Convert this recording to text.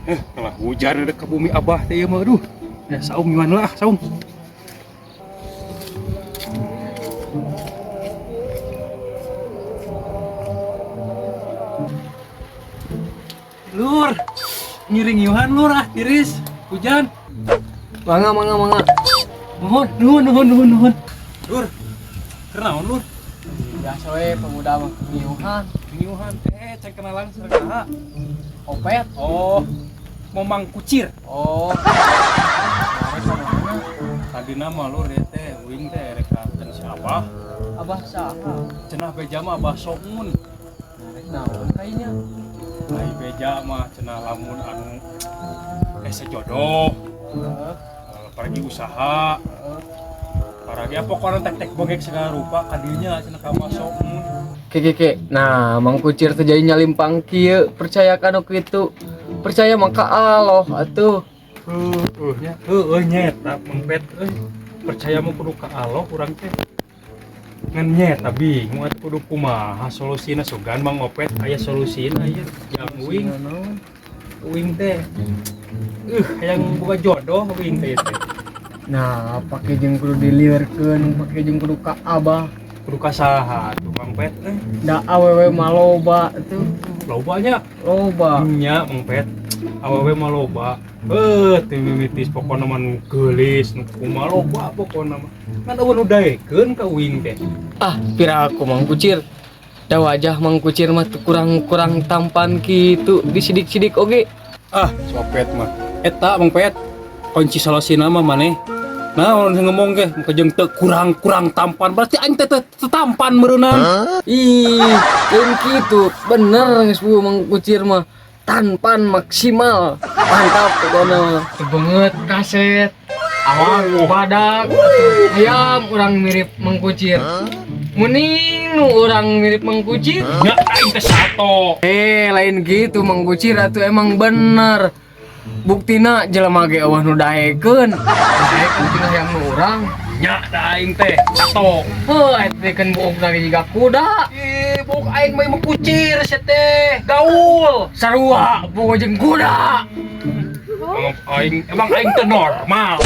Kalau hujan ada ke bumi abah teh ieu mah aduh. Ya saung gimana lah, saung. Lur, ngiring Yohan lur ah, tiris, hujan. Mangga, mangga, mangga. Nuhun, nuhun, nuhun, nuhun, nuhun. Lur, kenaon lur? Biasa we pemuda mah ngiuhan. Ngiuhan, cek kenalan sareng. Opet. Oh, Momang Kucir. Oh. Tadi nama lur ya teh, uing teh rek ka si Abah. Abah saha? Cenah beja mah Abah Somun. Rek naon kayaknya? Ai beja mah cenah lamun anu sejodoh, Heeh. Paragi usaha, Heeh. paragi apa pokoknya tek-tek bengek segala rupa kadinya cenah ka Abah Somun. Ke ke ke. Nah, Mang Kucir teh jadi nyalimpang kieu, percaya kana kitu. Percaya maka Allah atuh. Heueuh nya, heueuh nya eta mempet euy. Percaya mah kudu ka Allah urang teh. Ngan nya eta bingung atuh kudu kumaha solusina, sugan Mang Opet aya solusina ieu jang uing. Uing teh hayang boga jodoh uing teh teh. Nah, pake jeung kudu diliurkeun, pake jeung kudu ka Abah. Kudu ka saha atuh Mang Pet euy? Da awewe mah loba atuh. Loba nya. Loba. Nya Mang Pet, awewe mah loba. Teu mimitis pokona mah nu geulis, nu kumaha loba pokona mah. Ngan eueuh nu daekeun ka uing teh. Ah, pira aku Mang Kucir. Da wajah Mang Kucir mah teu kurang-kurang tampan kitu, disidik-sidik oge. Ah, sopet mah. Eta Mang Pet, kunci solusina mah maneh. Nah, orang ngomong ge, jeung teu kurang-kurang tampan, berarti aing teh teu tampan meureunang. Ih, lain kitu. Bener geus bu Mang Kucir mah. Tampan maksimal. Mantap pokona mah. Teu beungeut kaset. Awak badak, ayam urang mirip Mang Kucir. Muning nu urang mirip Mang Kucir. Nya aing teh sato. Lain gitu Mang Kucir atuh emang bener. Buktina jelema ge eueuh nu daekeun. Daekeun tinggal hayang nu urang. Nya da aing teh sato. Heuh, eta teh kan buukna ge jiga kuda. Ih, buuk aing mah kucir sia teh, gaul. Sarua buuk jeung kuda. Emang aing teh normal.